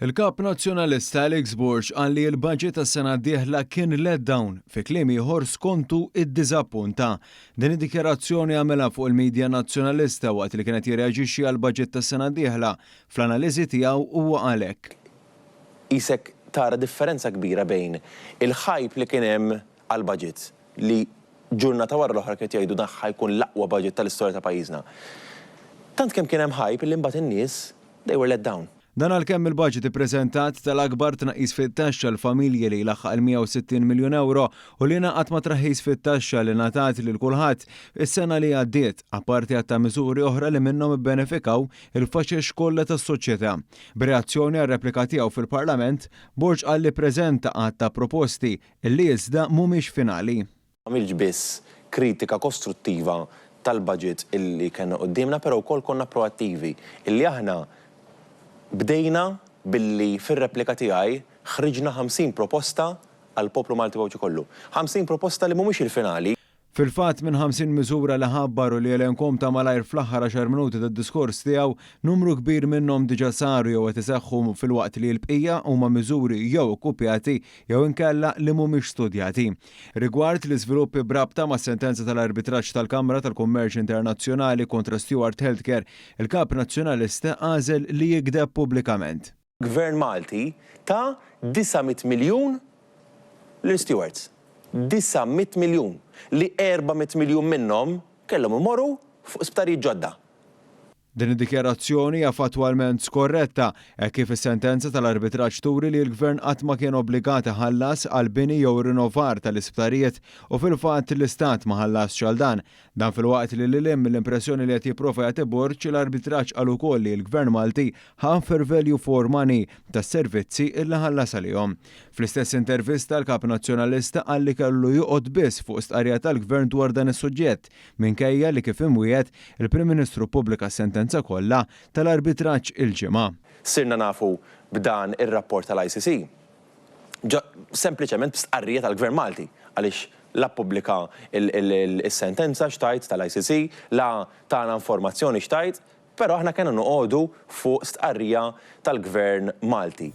Il-Kap Nazzjonalista Alex Borg qal li l-budget tas-sena d-dieħla kien letdown, fi kliem ieħor skontu iddiżappunta. Din id-dikjarazzjoni għamilha fuq il-media Nazzjonalista waqt li kien qed jirreaġixxi għall-budget tas-sena d-dieħla. Fl-analiżi tiegħu huwa qal hekk. Qisek tara differenza kbira bejn il-hype li kien hemm għall-budget li ġurnata wara l-oħra kienu qed jgħidu dan ħa jkun l-aqwa budget tal-istorja ta' pajjiżna. Tant kemm kien hemm hype li mbagħad in-nies they were let down. Dan għalkemm il-baġit ippreżentat tal-akbar tnaqqis fit-taxxa għall-familji li jlaħħaq il-160 miljun ewro u li ngħaqad ma' traħħis fit-taxxa li ngħatat lil kulħadd is-sena li għaddiet, apparti għadd ta' miżuri oħra li minnhom ibbenefikaw il-faxex kollha tas-soċjetà. B'reazzjoni għar-replika tiegħu fil-Parlament, Borg qal li ppreżenta għadd ta' proposti li iżda mhumiex finali. M'għamiltx biss kritika kostruttiva tal-budget illi kellna quddiemna però wkoll konna proattivi illi aħna bdejna billi fir-replika tiegħi ħriġna 50 proposta għall-poplu Malti u Għawdxi kollu. 50 proposta li mhumiex il-finali. Fil-fatt, minn 50 miżura li ħabbar u li elenkhom ta' malajr fl-aħħar għaxar minuti tad-diskors tiegħu, numru kbir minnhom diġà saru jew qed iseħħu filwaqt li l-bqija huma miżuri jew ikkupjati jew inkella li mhumiex studjati. Rigward l-iżviluppi b'rabta mas-sentenza tal-arbitraġġ tal-Kamra tal-Kummerċ Internazzjonali kontra Steward Healthcare, il-Kap Nazzjonalista għażel li jigdeb pubblikament. Gvern Malti ta 900 miljun lil Stewards. 900 miljun, li 400 miljun minnhom kellhom imorru fuq sptarijiet ġodda. Din id-dikjarazzjoni hija fattwalment skorretta, hekk kif is-sentenza tal-arbitraġġ turi li l-Gvern qatt ma kien obbligat iħallas għall-bini jew rinnovar tal-isptarijiet u fil-fatt l-Istat ma ħallasx għal dan. Dan filwaqt li lil hinn mill-impressjoni li qed jipprova jagħti Borg, l-arbitraġġ qal ukoll li l-Gvern Malti ħa fair value for money tas-servizzi li ħallas għalihom. Fl-istess intervista l-Kap Nazzjonalista qal li kellu joqgħod biss fuq stqarrija tal-Gvern dwar dan is-suġġett, minkejja li kif imwiegħed, il-Prim Ministru ppubblika s-sentenza kollha tal-arbitraġġ il-Ġimgħa. Sirna nafu b'dan ir-rapport tal-ICC sempliċement b'stqarrija tal-Gvern Malti għaliex la ppubblika s-sentenza x'tgħid tal-ICC, la tana informazzjoni x'tgħid, però aħna kellna noqogħdu fuq stqarrija tal-Gvern Malti.